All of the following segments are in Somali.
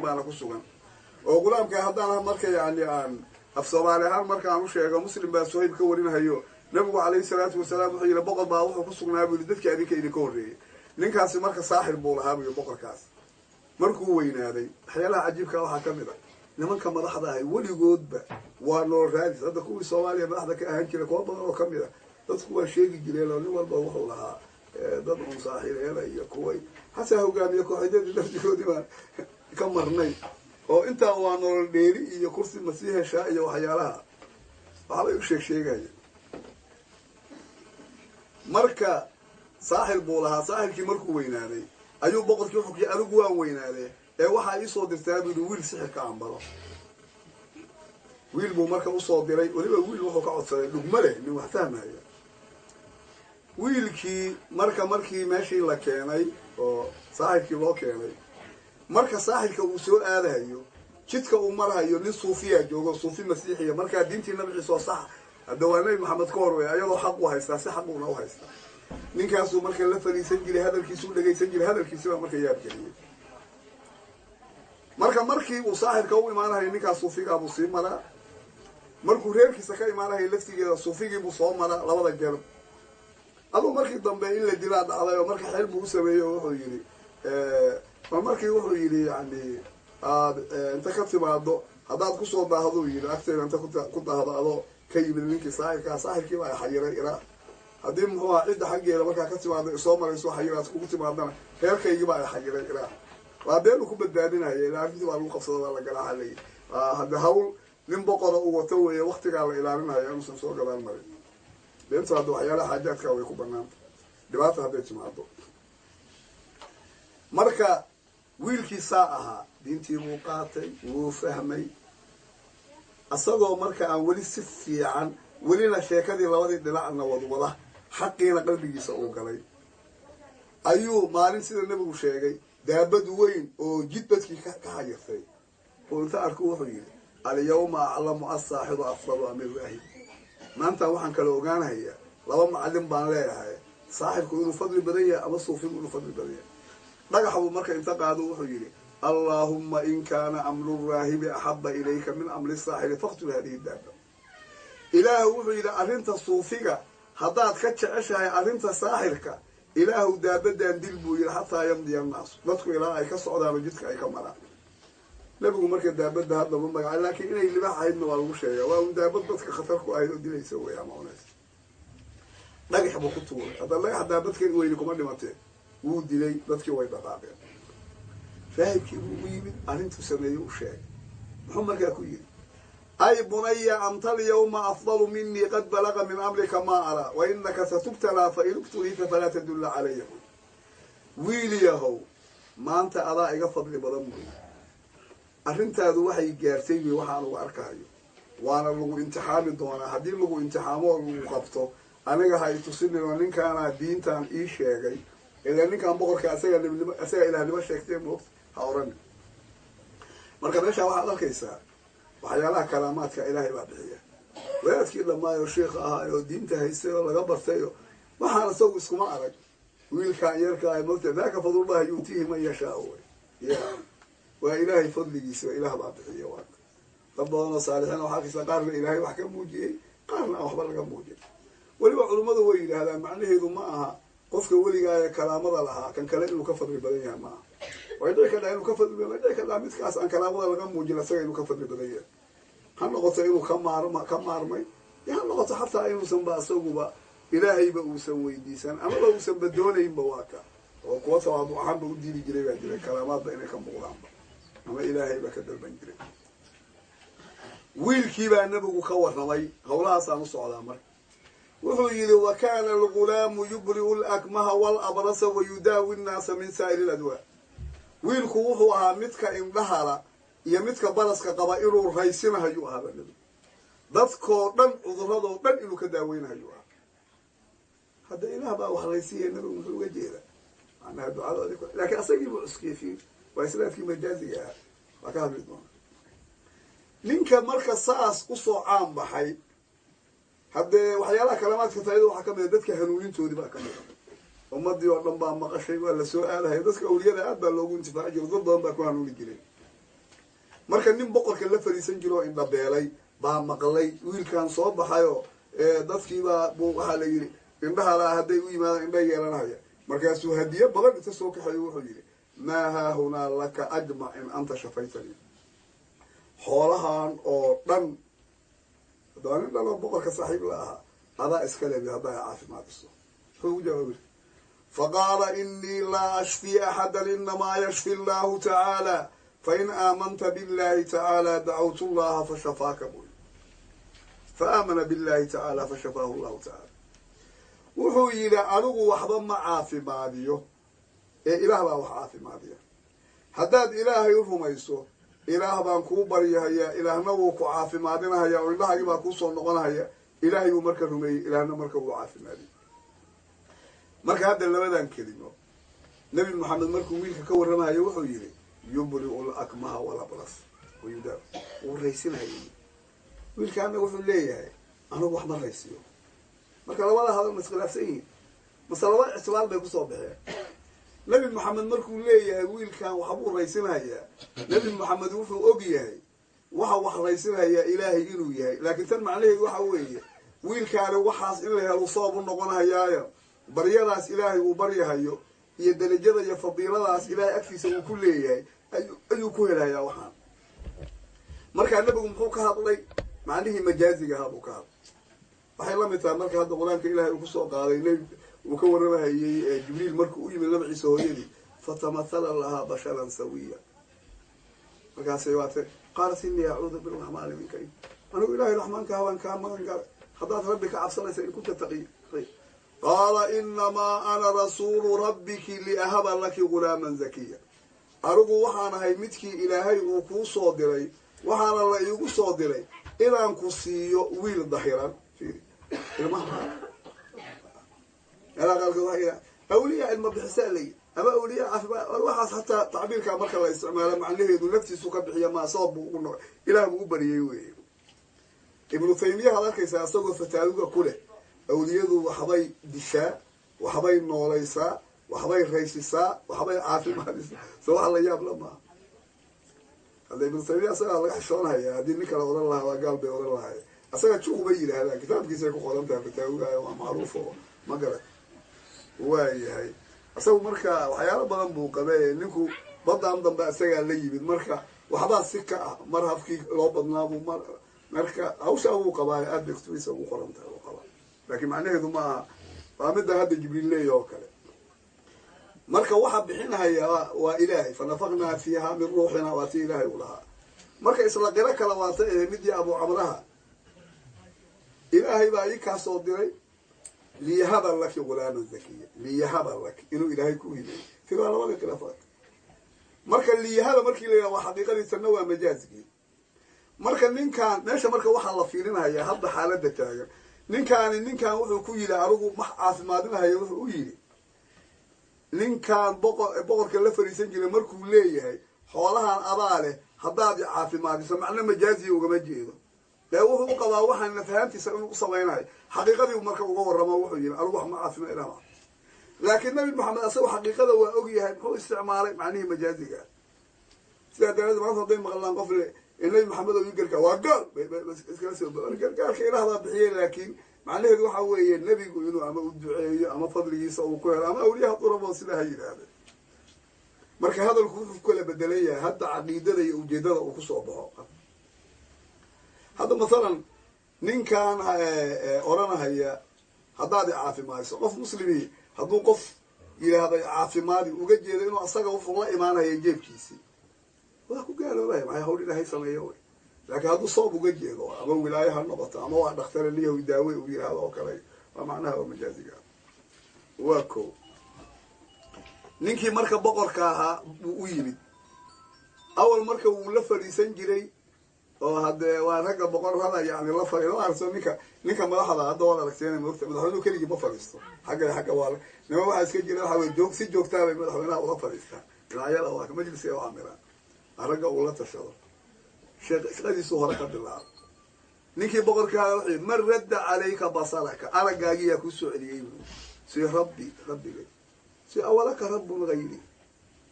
baana ku sugan. Oo ghulaamka haddaan marka yani aan af soomaali ahaan markaan u sheego, Muslim baa Suhayb ka warinahayo. Nabigu calayhi salaatu wasalaam wuxuu yidhi, boqor baa wuxuu ku sugnaa buu yidhi dadkii adinka idinka horreeyey. Ninkaasi marka saaxir buu lahaa buu yidhi. Boqorkaas markuu weynaaday, waxyaalaha cajiibka waxaa ka mid a, nimanka madaxda ahay weligoodba waa nool raadis. Hadda kuwii Soomaaliya madaxda ka ahaan jiray, kuwa badan oo kamid a dadku waa sheegi jireen, oo nin walba wuxuu lahaa dad un saaxiibeena iyo kuway xataa hogaamiye kooxeedyadii lafdigoodii baan ka marnay, oo intaa waa nolol dheeri iyo kursi masii heshaa iyo waxyaalaha waxbay u sheeg sheegaya. Marka saaxir buu lahaa. Saaxirkii markuu weynaaday ayuu boqorkii wuxuu kii, "Anigu waan weynaadee, ee waxaa iisoo dirtaa," buu yidhi, "wiil sixirka aan baro." Wiil buu marka usoo diray. Weliba wiil wuxuu ka codsaday dhugma leh, nin wax fahmaya. Wiilkii marka markii meeshii la keenay oo saaxirkii loo keenay, marka saaxirka uu soo aadahayo, jidka uu marahayo nin suufiya joogo, suufi masiixiya. Markaa diintii Nabi Ciise oo sax hadda waa Nabi Maxamed ka hor wey, ayadoo xaq u haystaa, si xaq uuna u haystaa. Ninkaasuu marka la fadhiisan jiray, hadalkiisuu dhegaysan jiray. Hadalkiisi baa marka yaabgeliyey. Marka markii uu saaxirka u imaanahayo, ninkaas suufigaa buu sii maraa. Markuu reerkiisa ka imaanahayo laftigeeda, suufigii buu soo maraa labada jeer. Aduu markii dambe in la dilaa dhacday, oo marka xeel buu u sameeyey, oo wuxuu yidhi bal markii wuxuu yidhi yani aad inta ka timaado, haddaad kusoo daahduu yidhi agteeda, inta ku daahdo adoo ka yimid ninkii saaxirkaa, saaxirkii baa xayiray ilaa haddii muxuu aha cidda xaggeeda markaa ka timaado isoo marayso xayiraad kugu timaadana, reerkaygii baa xayiray ilaa. Waa beenu ku badbaadinaya, ilaa arrintii baa lagu qabsado, waa la galaaxa layi. Hadda hawl nin boqora uu wato weeye, waktigaa la ilaalinayo inuusan soo gadaal marin. Beentu hadda waxyaalaha xaajaadka way ku banaanta, dhibaata hadday timaado. Marka wiilkii saa ahaa diintii buu qaatay, wuu fahmay. Isagoo marka aan weli si fiican welina sheekadii labadii dhinacna wadwada, xaqiina qalbigiisa uu galay, ayuu maalin, sida Nebigu sheegay, daabad weyn oo jid dadkii ka xayirtay oo inta arku wuxuu yidhi, "Alyawma aclamu asaaxiru afdalu am iraahib." Maanta waxaan kala ogaanahayaa, laba macallin baan leeyahay, saaxirku inuu fadli badan yahay ama suufigu inuu fadli badan yahay. Dhagax buu marka inta qaado wuxuu yidhi, "Allaahumma in kaana amru raahibi axaba ilayka min amri saaxiri, faqtul hadihi daaba." Ilaahu, wuxuu yidhi, arrinta suufiga haddaad ka jeceshahay arrinta saaxirka, Ilaahu daabadan dil, buu yidhi, xataa yamdiya annaasu, dadku ilaa ay ka socdaano jidka ay ka maraan. Nabigu marka daabadda hadda ma magaca, laakiin inay libaax ahaydna waa lagu sheegaa. Waa un daabad dadka khatar ku ahayd oo dilaysa wey ama cunaysa. Dhagax buu ku tuuray. Hadda dhagax daabad ka weyni kuma dhimatee. Wuu dilay, dadkii way dhaqaaqeen. Raahibkii buu u yimid, arrintuu sameeyey u sheegay. Muxuu markaa ku yidhi? "Ay bunaya, anta alyawma afdalu minii, qad balaga min amrika maa araa, wa inaka satubtalaa, fain ubtuliita falaa tadulla calaya." Wiil yahow, maanta adaa iga fadli badan buy. Arrintaadu waxay gaartay buy waxaan ugu arkahayo, waana lagu imtixaami doonaa. Haddii lagu imtixaamo oo lagu qabto, aniga ha i tusinin oo ninkaanaa diintan ii sheegay, ilaa ninkaan boqorka asaga nabinimo, asaga ilaahnimo sheegtay, moogta, ha orani. Marka meeshaa waxaad arkaysaa waxyaalaha karaamaadka Ilaahay baa bixiya. Wadaadkii dhammaayoo sheikha ahaa oo diinta haystay oo laga bartay oo waxaan isagu iskuma arag. Wiilkaan yarka moogta, daaka fadlullahi yuutiihi man yashaa wey. Ya waa Ilaahay fadligiisa, Ilaah baa bixiya. Waa dad badan oo saalixiin waxaa arkaysaa qaarna Ilaahay wax ka muujiyey, qaarna aan waxba laga muujin. Weliba culummadu way yidhaahdaan, macnaheedu ma aha qofka weligaaya karaamada lahaa kan kale inuu ka fadli badan yahay. Ma aha. Way dhici kadhaa inuu ka fadli badan, way dhici kadhaa midkaas aan karaamada laga muujin isaga inuu ka fadli badan yahay. Ha noqoto inuu ka maarmay, ha noqoto xataa inuusan ba isaguba Ilaahayba uusan weydiisan amaba uusanba doonaynba. Waa ka oo kuwa tawaaduc ahaanba u diidi jiray baa jiray karaamaadba inay ka muuqdaanba, ama Ilaahayba ka dalban jiray. Wiilkii baa Nebigu ka warramay. Hawlahaasaan u socdaa. Marka wuxuu yidhi, "Wa kana algulaamu yubri'u lakmaha walabrasa wa yudaawi nnaasa min saa'iri aladwaa." Wiilku wuxuu ahaa midka indhahala iyo midka baraska qaba inuu raysinahayuu ahaaba Nebigu, dadkoo dhan cuduradoo dhan inuu ka daaweynahayuu ahaa. Hadda Ilaah baa wax raysiya, Nabigu muxuu uga jeedaa? Macnaha ducadoodi, laakiin asagii buu cuskeefiyey. Waa islaadkii majaaziga ahaa, waa ka hadli doona. Ninka marka saas usoo caan baxay, haddee waxyaalaha kalaamaadka taayada waxaa kamid a dadka hanuunintoodii baa kamid a. Ummadii oo dhan baa maqashay, waa lasoo aadahaya. Dadka awliyada aad baa loogu intifaaci jiro, dad badan baa ku hanuuni jiray. Marka nin boqorka la fariisan jiro oo indhabeelay baa maqlay wiilkan soo baxayoo dadkiibaa waxaa la yidhi indhaha laa hadday u yimaadaan indha yeelanaya. Markaasuu hadiyo badan inta soo kaxeeyo wuxuu yidhi maa haahunaa laka ajmac in anta shafaytani, xoolahan oo dhan haddaba nin dhan oo boqorka saaxiib la ahaa adaa iska lebi haddaa caafimaadiso. Muxuu ugu jawaab yiri? Faqaala inii laa ashfii axada inamaa yashfi allahu tacaala fain aamanta billahi tacaala dacawtu llaha fashafaaka buy. Fa aamana billahi tacaala fashafaahu llahu tacaala. Wuxuu yidhi anigu waxba ma caafimaadiyo ee Ilaah baa wax caafimaadiya. Haddaad Ilaahay u rumayso, Ilaah baan kuu baryahayaa, Ilaahna wuu ku caafimaadinahaya oo indhahaagii baa kuusoo noqonahaya. Ilaahay buu marka rumeeyey, Ilaahna marka wuu caafimaadiyey. Marka hadda labadan kelimo Nabi Maxamed markuu wiilka ka warramahayo wuxuu yidhi yubri'u lakmaha walabras wayudaa, wuu raysinahayay. Wiilkaana wuxuu leeyahay anigu wax ma raysiyo. Marka labada hadal ma iskhilaafsan yihiin mase laba ictibaar bay kusoo baxeen? Nabi Maxamed markuu leeyahay wiilkan waxbuu raysinhayaa, Nabi Maxamed wuxuu og yahay waxa wax raysinhayaa Ilaahay inuu yahay. Laakiin tan macnaheedu waxa weeye wiilkaani waxaas in la helo sabab u noqonhayaayo baryadaas Ilaahay uu baryahayo iyo darajada iyo fadiiladaas Ilaahay agtiisa uu ku leeyahay ayuu ku helayaa waxaan. Markaa nabigu muxuu ka hadlay? Macnihii majaaziga ahaa buu ka hadlay. Waxay la mid tahay marka hadda Qur-aanka Ilahay uu kusoo qaaday nebi uu ka warramahayey Jibriil markuu u yimid Nabi Ciise hooyadii, fatamathala lahaa basharan sawiya. Markaasay waatay qaalat inii acuudu biraxmaani minka, anigu Ilahay raxmaanka hawaan kaa magan galay haddaad Rabbi ka cabsanaysa, in kunta taqiya. Qaala inamaa ana rasuulu rabbiki liahaba laki gulaaman zakiya. Anigu waxaan ahay midkii Ilaahay uu kuu soo diray, waxaana la iigu soo diray inaan ku siiyo wiil dahiran. Ilmaha meelaha qaarkood waxay yidhaha awliya ilma bixisaa layi ama awliya caafimaad. Waxaas hataa tacbiirkaa marka la isticmaalo macnaheedu naftiisu ka bixiya maa sabab buu ugu noqo, Ilaah buu u bariyey weeye. Ibnu Taymiya had arkaysaa isagoo fataawiga ku leh awliyadu waxbay dishaa, waxbay noolaysaa, waxbay raysisaa, waxbay caafimaadisaa. So wax la yaab la maaha. Hadda Ibnu Taymiya isagaa laga xishoonhaya. Haddii nin kale odhan lahaa waa gaal bay odhan lahay. Isaga juq bay yidhaahdaan, kitaabkiisay ku qoran tahay fataawiga, waa macruuf oo ma garat waa yahay. Isagu marka waxyaalo badan buu qabe ninku badan dambe isagaa la yimid. Marka waxbaa si ka ah mar hafkii loo badnaabuu mar marka hawshaa wuu qabaayo, aad bay kutubiisa ugu qoran tahay uu qabaa, laakiin macnaheedu ma aha waa midda hadda Jibriil leeya oo kale. Marka waxa bixinahaya waa Ilaahay. Fanafaknaa fiiha min ruuxina waa ti Ilaahay u lahaa. Marka isla qiro kale waata ehe midii Abu Camraha, Ilaahay baa ii kaa soo diray liyahaba laki gulaaman zakiya, liyahaba laki inuu Ilaahay ku hibeeyey. Fi waa labadii khilaafaad. Marka liyahaba markii la yidhaha waa xaqiiqadii, tanna waa majaazigii. Marka ninkaan meesha marka waxaa la fiirinhayaa hadda xaaladda taagan. Ninkaani ninkan wuxuu ku yidhi anigu ma caafimaadinahayo. Wuxuu u yidhi ninkan boqorka la fariisan jiray markuu leeyahay xoolahan adaa leh haddaad i caafimaadiso, macno majaaziya ugama jeedo dee. Wuxuu u qabaa waxaan nafahantiisa inuu u samaynayo. Xaqiiqadii marka uga warramo wuxuu yidhi anigu wax ma caafimaad ilama. Laakiin Nabi Maxamed asaga xaqiiqada waa og yahay. Muxuu isticmaalay? Macnihii majaaziga. Sidaa daraadeed maanta hadday maqlaan qof le Nabi Maxamed oo ii gargaar, waa gaal iskala soo. Gargaarka Ilaah baa bixiyey, laakiin macnaheedu waxa weeye nebigu inuu ama u duceeyo ama fadligiisa uu ku helo ama awliyaha durabo sidaa ha yidhaahde. Marka hadalku wuxuu kala bedelan yahay hadda caqiidada iyo ujeedada uu kusoo baxo. Hadda mathalan ninkan odhanahaya haddaad i caafimaadiso, qof muslimi hadduu qof yidhaahdo caafimaadi, uga jeedo inuu asaga wuxuu la imaanaya jeebkiisii, waa ku gaaloobaya. Maxay hawl Ilaahay sameeyo wey. Laakiin hadduu sabab uga jeedo, ama wilaayo ha noqoto ama waa dhakhtare liyahu daawe uu yidhaahdo oo kale, waa macnaha oo majaaziga. Waa ko ninkii marka boqorka ahaa buu u yimid. Awal marka wuu la fadhiisan jiray oo haddee waa ragga boqorrada yani la fadhi arso. Ninka madaxda hadda waad aragteen moogta, madaxweynuhu keligii ma fadhiisto. Xagga waa nima waxaa iska jira waxa wey joog si joogtaa bay madaxweynaha ula fadhiistaan dhinacyada, waa majliska u camiraan ragga uu la tashado. Shaqadiisuu hore ka bilaabay. Ninkii boqorka ahaa wuxuu yidhi man radda calayka basaraka, araggaagiyaa kuu soo celiyey? Buu si rabbi, rabbigay. Si awalaka rabbun gayri,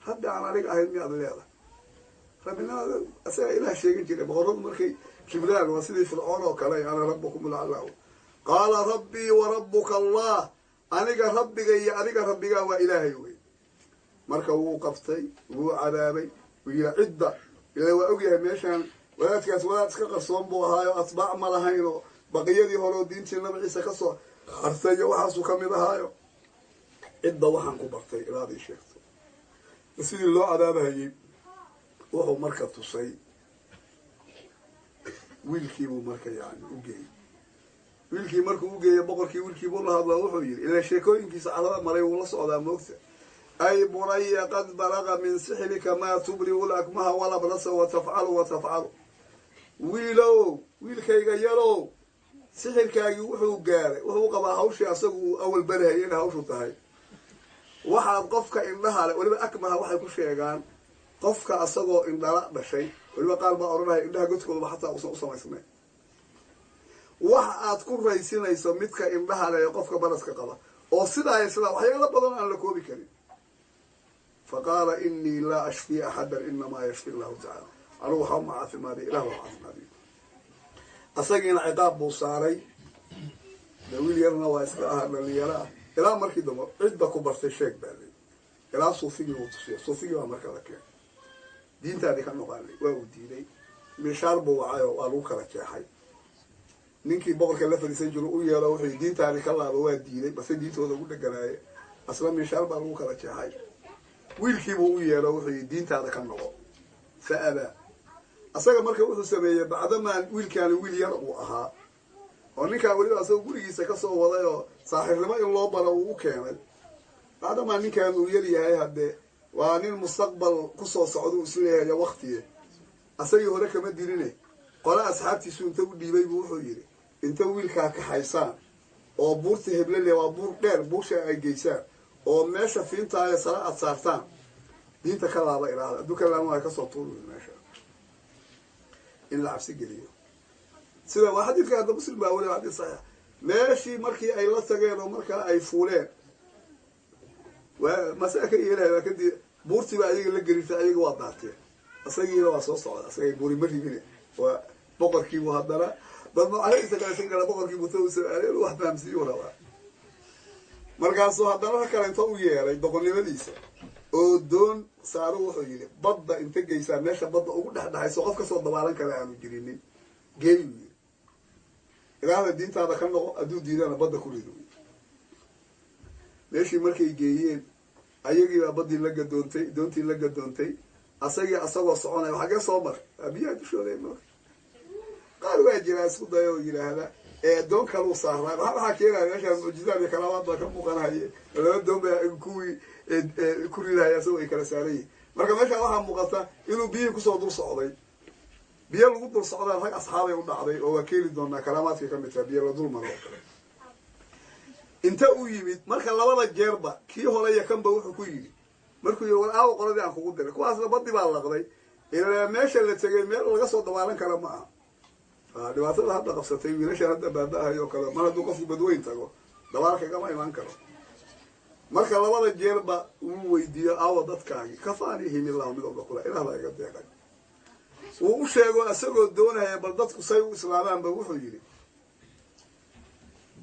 rabbi aan aniga ahayn miyaad leedahay? Rabbinimada asagaa Ilaah sheegan jiray. Boqoradu markay kibraan waa sidii Fircoon oo kale, ana rabbukum laclaa. Qaala rabbii wa rabbuka Allah, aniga rabbiga iyo adiga rabbigaa waa Ilaahay wey. Marka wuu qabtay, wuu cadaabay, wuu yidhi cidda ila waa ogyahay meeshaan wadaadkaas wadaad iska qarsoon buu ahaayo, atbaac ma lahayn oo baqiyadii hore oo diintii Nabi Ciise kasoo hartay iyo waxaasuu kamid ahaayo. Cidda waxaan ku bartay ilaad ii sheegto. Sidii loo cadaabahayey wuxuu marka tusay wiilkiibuu marka yani u geeyey. Wiilkii markuu u geeyey boqorkii, wiilkiibuu la hadlaa, wuxuu yidhi, ilaa sheekooyinkiisa carada maray wuu la socdaa moogta, ay bunaya qad balaga min sixrika maa tubri'u lakmaha walabrasa wa tafcalu wa tafcalu. Wiilow, wiilkayga yarow, sixirkaagii wuxuu gaaray, wuxuu qabaa hawshii asagu uu awal barhayay inay hawshu tahay. Waxaad qofka indhaha le, weliba akmaha waxay ku sheegaan qofka asagoo indhala dhashay, weliba qaar baa odhanaya indhaha godkoodaba xataa uusan u samaysnayn. Waxa aad ku raysinayso midka indhaha le ee qofka baraska qaba oo sidaa iyo sidaa, waxyaalo badan aan la koobi karin. Fa qaala inii laa ashfii axadan inamaa yashfi Allahu tacala, anigu waxba ma caafimaadiyo, Ilah waa caafimaadiyo. Asagiina ciqaab buu saaray. De wiil yarna waa iska ahaa, dhalinyaro ah. Ilaa markii dambe cidda ku bartay sheeg baa ley, ilaa suufigii uu tusiya. Suufigii baa marka la keenay, diintaadii ka noqaanay, waa uu diiday. Mishaar buu wacay oo waa lagu kala jeexay. Ninkii boqorka la fadhiisan jiro u yeelo, wuxuu diintaadii ka laaba, waa diiday, base diintooda ugu dheganaaye. Asla mishaar baa lagu kala jeexay. Wiilkiibuu u yeelo, wuxuu yii diintaada ka noqo, fa abaa. Asaga marka wuxuu sameeyey, bacdamaa wiilkaani wiil yar uu ahaa oo ninkaan weliba asagoo gurigiisa kasoo waday oo saaxiibnimo in loo baro uu u keenay, bacdamaa ninkan uu yar yahay, haddee waa nin mustaqbal kusoo socda uu isleeyahay waktiye, asagii hore kama diline, qole asxaabtiisu inta u dhiibay buu wuxuu yidhi, inta wiilkaa kaxaysaan oo buurta heblele, waa buur dheer, buursha ay geysaan oo meesha fiintaayo sare aad saartaan, diinta ka laaba ilaada, hadduu ka laaban waayo kasoo tuuri meesha, in la cabsi geliyo. Sida waa xadiidka hadda Muslim baa weli, xadiis saxiix. Meeshii markii ay la tageen oo markaa ay fuuleen, waa masaa ka yeelahay, waa kadib buurtii baa ayaga la gerirtay, ayaga waa daateen, isagiina waa soo socda, isagay buuri ma ribine. Waa boqorkiibu haddana dad macalihiisa kale iska gala, boqorkiibu ta usoo aalay wax fahamsiiyuu rabaa. Markaasuu haddana ra kale inta u yeelay doqonnimadiisa oo doon saaro, wuxuu yidhi badda inta geysaa meesha badda ugu dhexdhexayso, qof kasoo dabaalan kara aanu jirinin geeyuu yidhi, ilaahda diintaada ka noqo, hadduu diidana badda ku rido. Meeshii markay geeyeen ayagiibaa baddii la gadoontay, doontii la gadoontay, asagii asagoo soconaya xaggee soo mar biyaha dushooda. Mar qaar waa jiraa isku daya oo yidhaahda doon kaluu saaraa. Waxaa keenaya meeshaan mucjizaad iyo kalaamaad baa ka muuqanhaye, laba doon baa kuwii ku ridahaya asagoo ay kala saaran yihin. Marka meeshaan waxaa muuqata inuu biyihii kusoo dul socday. Biyo lagu dul socdaan rag asxaabay u dhacday oo waa keeni doonaa, kalaamaadkay ka mid taha biyo la dul maro oo kale. Inta uu yimid marka labada jeerba kii hore iyo kanba wuxuu ku yidhi, markuu yidhi war aawo qoladii aan kugu diray, kuwaasna baddi baa laqday, ilaa meesha la tegay meel laga soo dabaalan kara ma aha. Dhibaatada hadda qabsatay wiilashan hadda baaba-ahay oo kale, mar hadduu qofku badweyn tago dabaal kagama imaan karo. Marka labada jeerba wuu weydiiyo aawo dadkaagi, kafaanihim illahu, mid walba kula Ilaah baa iga deeqay. Wuu u sheego isagoo doonaya bal dadku say u islaamaanba, wuxuu yidhi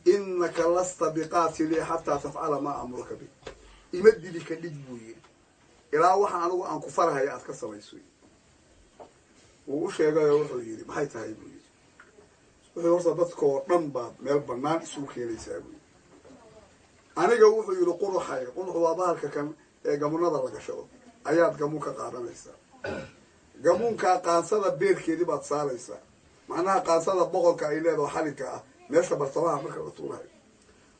inaka lasta biqaatilii xataa tafcala maa amuruka bi, ima dili ka dhig buu yidhi ilaa waxa anigu aan ku farahaya aad ka samayso. Wuu u sheegayoo wuxuu yidhi maxay tahay buu yidhi. Wuxuu horta dadkoo dhan baad meel banaan isugu keenaysaa buu yidhi. Aniga wuxuu yidhi quruxayga, quruxu waa bahalka kan ee gamunada la gashado, ayaad gamuun ka qaadanaysaa, gamuunkaa qaansada beerkeedii baad saaraysaa, macnaha qaansada boqolka ay leedaho xalinka ah meesha bartamaha marka la tuurayo.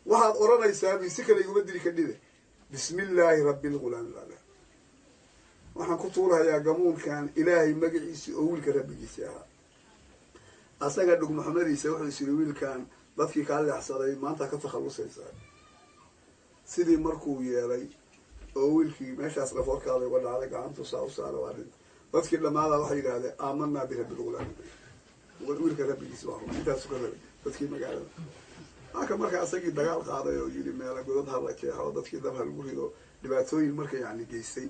Waxaad odhanaysaa bi si kale iguma dili kadhide, bismi illaahi rabbi lghulaam lala, waxaan ku tuurahayaa gamuunkan Ilaahay magaciisii oo wiilka rabbigiisii ahaa. Asaga dhugmaxumadiisa wuxuu is yiri wiilkan dadkii kaa leexsaday maanta ka takhallusaysaa. Sidii markuu yeelay oo wiilkii meeshaas dhafoorkaada uga dhacday, gacantu saa u saara, waa dhinta. Dadkii dhammaada waxay yidhahdeen aamanaa birabbi lghulaam, wiilka rabbigiisi waa rumay. Intaasu ka rabay dadkii magaalada. Marka asagii dagaal qaaday oo yidhi meela godad ha la jeexo, dadkii dab ha lagu rido, dhibaatooyin marka yani geystay.